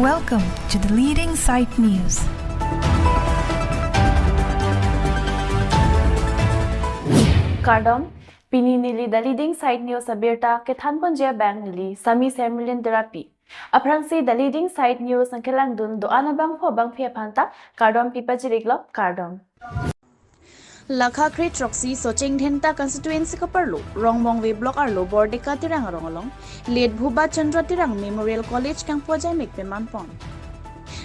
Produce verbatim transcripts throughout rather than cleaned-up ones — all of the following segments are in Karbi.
Welcome to the Leading Site News. Kardom, pini neli The Leading Site News abirta kethanponji abang neli Sami Sermilin Derapi. Aphrangsi The Leading Site News nangkelangdun do-an abangphu abangphi aphanta kardom pipajir-iklo, kardom. Lakha kre throksi Socheng Dhenta constituency kaparlo, Rongmongve block arlo Bordeka Terang arong along, Late Bhubat Chandra Terang Memorial College kangpu ajaimek pemanpon.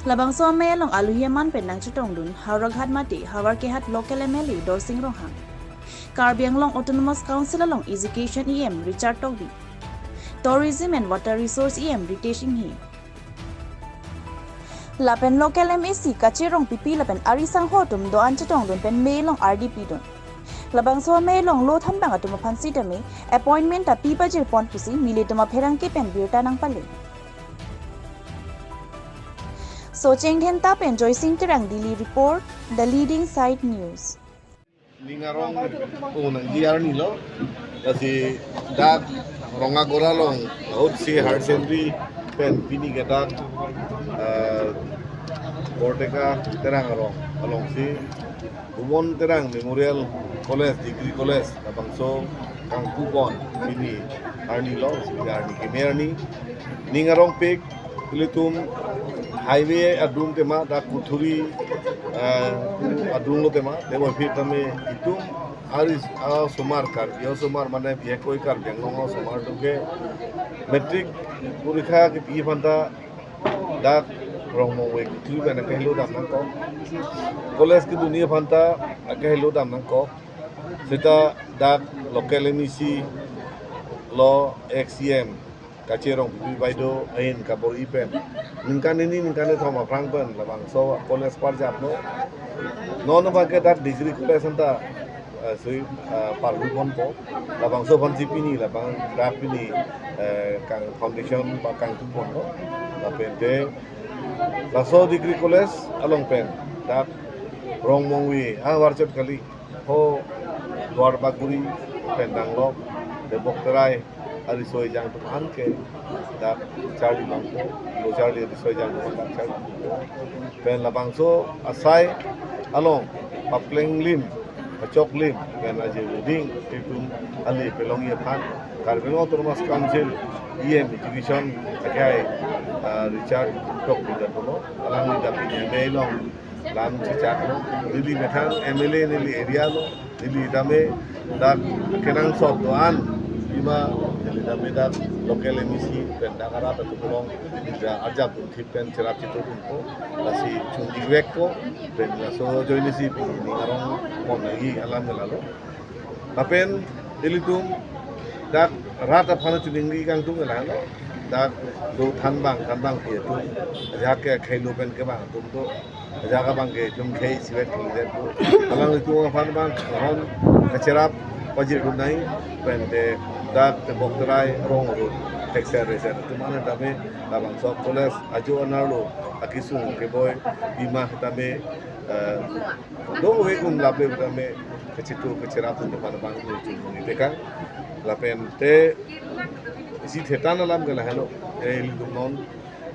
Labangso amei along aluhi aman pen nangchetongdun Howraghat mate Howraghat local M L A Dorsing Ronghang, Karbi Anglong Autonomous Council along Education E M Richard Tokbi, Tourism and Water Resource E M Ritesh Enghi, lapen local M A C Kache Rongpipi lapen ari sangho atum do-an chetongdun pen mei along ardi pidun. Labangso amei along lo thanbang atum aphan sitame appointment ta pipajirpon pusi nelitum apherangke pen birta nangpale. Socheng Dhenta pen Joysing Terang, Delhi report, The Leading Site News. Ning arong, oh, nangji arnilo. Lasi dak Rongagora along ahut si higher secondary pen pini ke dak, eh, Bordeka Terang arong alongsi Bhuban Terang Memorial College, Degree College labangso kangpupon pini arnilo, si arni keme arni. Ning arongpik, ilitum highway adung tema, dak Kuthuri, eh, adunglo tema, tebonphi tame itum ari, ah, osomar, Karbi osomar mane bihaikoi Karbi Anglong osomar atumke matric porikha kepi aphanta dak Rongmongve Kuthuri pen akehelo dam nangkok. College kedunji aphanta akehelo dam nangkok. Seta dak local M A C lo, ex E M Kache Rongpipi baideo ahin kabor-i pen ningkan hini ningkan kethom aphrang pen labangso college parjaplo. Non abangke dak degree college anta, eh, sui, eh, parhuponpo. Labangso aphansi pini labang dak pini, eh, kang foundation ba kangpuponlo. Lapente laso degree college along pen dak Rongmongve, ah, Warchot kali ho Duarbagori pen danglok Debok Terai ariso ejang atum anke dak charli longpo, lo charli ariso ejang atum dak charli longpo. Pen labangso asai along papleng lim, pachok lim, pen aje uding itum ale pelongji aphan Karbi Anglong Autonomous Council E M Education akhai, ah, Richard Tokbi datulo, alangli dak pini amei along lam chechaklo, neli methang M L A neli area lo, neli tame dak kenangsot do-an, bima neli tame dak local M A C pen dak arat atum along neli arjap dunthip pen cherap chetongdunpo, lasi chunji vekpo, pen laso ajoinesi pini ning arongpon lagi alam ke lalo. Lapen ilitum dak rat aphan chuningri kangtung ke lalo. Dak do thanbang, thanbangpi atum, ajahak ke khei lo pen kevang atum do, ajahak abangke jum khei sivet khei jet do. Alanglitum aphan bang hon kacherap pajirdun nangji, pente dak Debok Terai arong road thekser reser atum an tame labangso college ajo anerlo akesung keboi bima tame, eh, do ave un laple tame kachitu kacherap atum aphan bang nelitum ningtekang. Lapente isi thetan alam ke lahelo, eh, ilitum non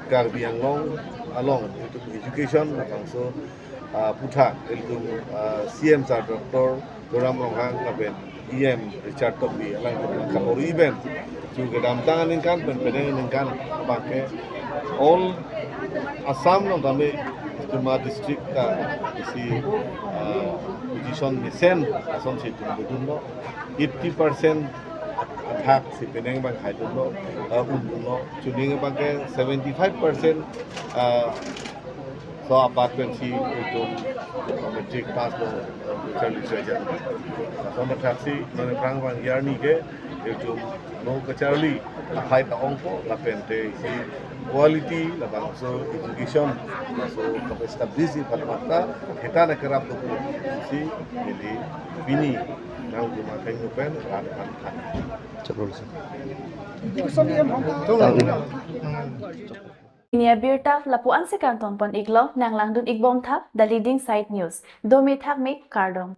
Karbi Anglong along itum education labangso, ah, aphuthak ilitum, ah, C M sir Doctor Tuliram Ronghang lapen E M Richard Tokbi alangtum kabor-i pen chu kedamtang aningkan pen penang aningkan abangke all Assam along tame itum adistrict ta isi, ah, position mesen asonsi itum dodunlo, eighty percent athak si penang abang haidunlo, ah, undunlo, chuning abangke seventy five percent, ah, so apart pensi itum matric pass lo, ah, charli charli. So mathaksi mane phrang abang arni ke itum no kacharli aphai ta-ongpo, lapente isi quality labangso education laso kap-establish-ji aphan ta thetan akerap dopo pusi neli pini nangtum athengno pen rat aphan than. Chapel sir. Pini abirta lapu-ansi kangtonpon-iklo, nanglangdun-ikbomtha The Leading Site News. Dome thakme, kardom.